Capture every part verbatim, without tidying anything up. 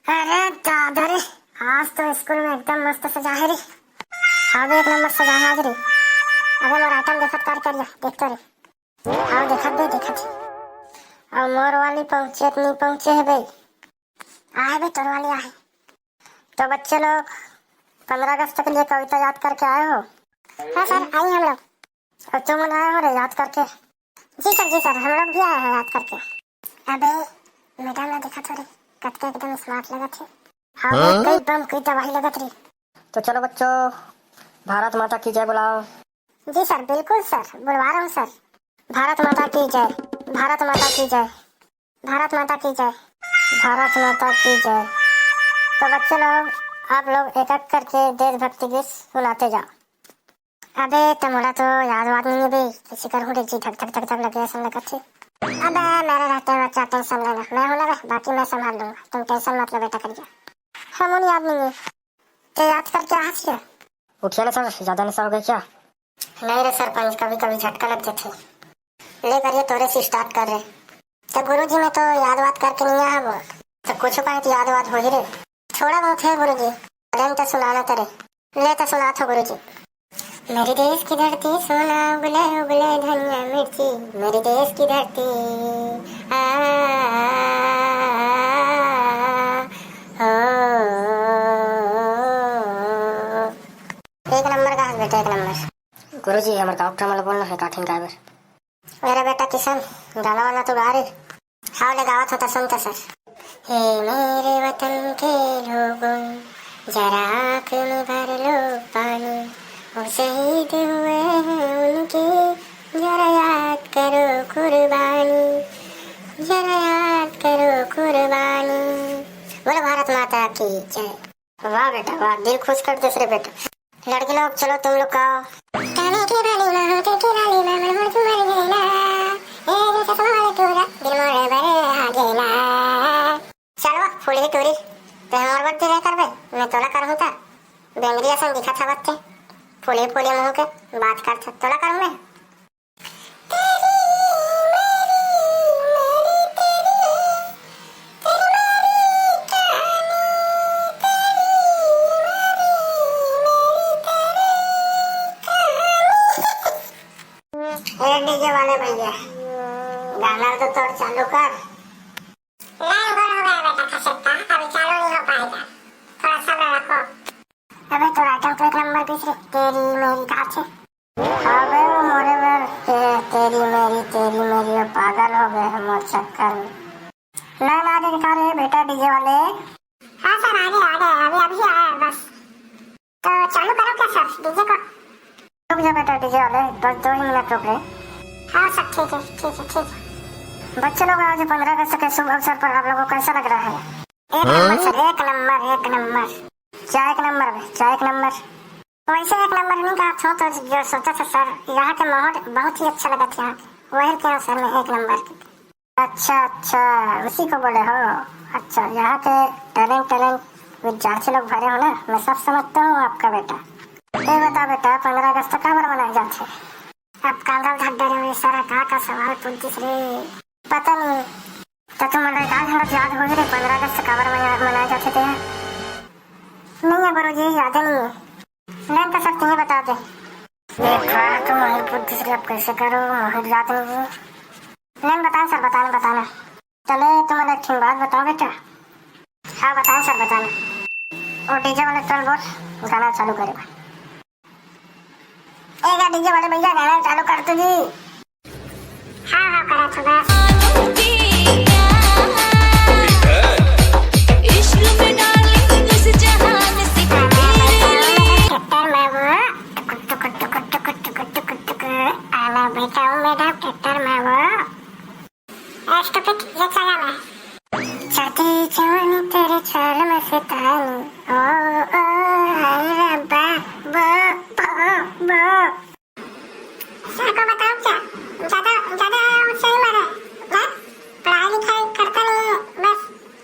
अरे दादा रे, आज तो स्कूल में एकदम मस्त सजा है रे। हाँ बे, एक नंबर सजा है आज रे। अबे मोर आइटम देखत कर करिया, देखते रे। हाँ देखत बे, देखत। और मोर वाली पहुँचे नहीं पहुँचे है बे। आए बे, तोर वाली आए। तो बच्चे लोग, पंद्रह अगस्त के लिए कविता याद करके आए हो? हाँ सर, आई हम लोग। और तुम लोग आए हो रे याद करके? जी सर, जी सर, हम लोग भी आए हैं याद करके। अबे मैडम ना देखा थोड़े, कतके एकदम स्मार्ट लगत है। हाँ हाँ? कई बम कई दवाई लगत रही। तो चलो बच्चों, भारत माता की जय बुलाओ। जी सर, बिल्कुल सर, बुलवा रहा हूँ सर। भारत माता की जय, भारत माता की जय, भारत माता की जय, भारत माता की जय। तो बच्चे लोग, आप लोग एक एक करके देशभक्ति गीत सुनाते जाओ। अबे, त मोला तो याद वाद नहीं है बे, किसी कर हूँ रे जी, धक धक धक धक लगे ऐसा लगत है। अबे, मेरे रहते बच्चा टेंशन लेना, मैं हूँ ना बे, बाकी मैं संभाल लूंगा, तुम टेंशन मत लो बेटा करिया। हम उन याद नहीं है। ते याद करके आ छिया? उठिया ना सर, ज्यादा नशा हो गया क्या? नहीं रे सरपंच, कभी कभी झटका लग जाते। ले करिए तोरे से स्टार्ट कर रहे। तो गुरुजी मैं तो याद वाद करके नहीं आया वो। तो कुछ कहे तो याद वाद हो ही रे। थोड़ा बहुत है गुरुजी। अरे तो सुनाना तेरे। ले तो सुना थो गुरुजी। मेरे देश की धरती सोना उगले उगले धनिया मिर्ची। मेरे देश की धरती। आ, आ, आ, आ, हो। एक नंबर का हस बेटा, एक नंबर। गुरुजी, हमर गाँव के ड्रामा ला बोलना है, काठिन गाय बर। अरे बेटा किशन, गाना वाना तो गा रे। हाँ, ले गावत होता, सुनता सर। हे मेरे वतन के लोगों, जरा आँख में भर लो पानी, वो शहीद हुए हैं उनके, जरा याद करो कुर्बानी, जरा याद करो कुर्बानी। बोलो भारत माता की जय। वाह बेटा वाह, दिल खुश कर दे रे बेटा। लड़के लोग, चलो तुम लोग गाओ। काने के बाली माँ, होठे के लाली माँ, मन मोर झूमर गइला। ए जो चश्मा वाले टूरा, दिल मोर बरे आ गइला। चलो फूली टूरी, ते मोर बर दिल करबे, मैं तोला करहूँ ता। बेंगरी असन दिखत हवत ते, फूली फूली मुँह के बात करत, तोला करहूँ मैं। तेरी मेरी, मेरी तेरी, तेरी मेरी कहानी, तेरी मेरी, मेरी तेरी कहानी। ए डीजे वाले भैया, गाना तो तोड़ चालू कर। नहीं, बंद हो गया बेटा खसेट्टा, अभी चालू नहीं हो पाएगा, थोड़ा सब्र रखो। अबे तोर आइटम तो एक नंबर पीस रे, तेरी मेरी कहा छे। अबे वो मोरे बर, ए, तेरी मेरी, तेरी मेरी, वो पागल हो गए हैं मोर चक्कर में। ना ना रे, का रे बेटा डीजे वाले? हाँ सर, आ गए, आ गए, अभी अभी आया बस। तो चालू करो क्या सर डीजे को? रुक जा बेटा डीजे वाले, बस दो ही मिनट रुक रे। हाँ सर, ठीक है, ठीक है, ठीक है। बच्चे लोग, आज पंद्रह अगस्त के शुभ अवसर पर आप लोगों को कैसा लग रहा है? एक नंबर सर, एक नंबर, एक नंबर। क्या एक नंबर बे, क्या एक नंबर? वैसे एक नंबर नहीं कहा था, तो जो सोचा था सर, यहाँ के माहौल बहुत ही अच्छा लगा था यहाँ के। वही क्या सर में एक नंबर की। अच्छा अच्छा, उसी को बोले हो। अच्छा, यहाँ के टैलेंट टैलेंट विद्यार्थी लोग भरे हो ना, मैं सब समझता हूँ आपका बेटा। ये बता बेटा, पंद्रह अगस्त काबर मनाए जाते? अब कांगल धक डरे हुए सारा का का सवाल पूछिस रे। पता नहीं। त तुमन ला का घलो याद होही रे, पंद्रह अगस्त काबर मना-, मनाए जाथे ते? नहीं है गुरुजी, याद नहीं है। नहीं तो सब तुम्हें बता दे। देखा, तुम मोहित बुद्धि से अब कैसे करो, मोहित याद नहीं है। नहीं, बताओ सर, बताओ, बताओ ना। चले, तुमन एक ठिन बात बताओ बेटा। हाँ, बताओ सर, बताओ ना। वो डीजे वाले चल बोल, गाना चालू करे। ए गा डीजे वाले भैया, गाना चालू कर तू जी। हाँ, हाँ, करा था बस। इश्क में डार्लिंग इस जहान से कटे। ट्रैक्टर में वो, टुक, टुक, टुक, टुक, टुक, टुक, टुक, टुक। आना बेटा, ओ मैडम, ट्रैक्टर में वो। आज तो फिर ये चला मैं। चढ़ती जवानी तेरे चाल मस्तानी। ओ, ओ, हाय रब्बा, बो, बो, बो। सर को बताओ क्या? ज्यादा, ज्यादा ऊंचाई मारे। हैं? पढ़ाई लिखाई करता नहीं है, बस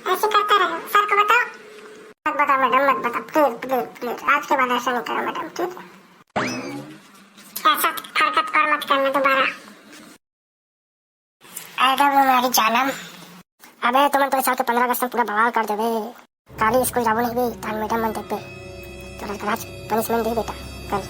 ऐसे करता रहे। सर को बताओ। मत बता मैडम, मत बता, प्लीज, प्लीज, प्लीज। आज के बाद ऐसा नहीं करो मैडम, ठीक है? ऐसा हरकत और मत करना दोबारा। एकदम हमारी जानम। अबे तुमन तो इस साल के पंद्रह अगस्त में पूरा बवाल कर देबे। काली स्कूल जाबो नहीं बे, तान मैडम मन देखबे। तोला आज पनिशमेंट दे बेटा, कल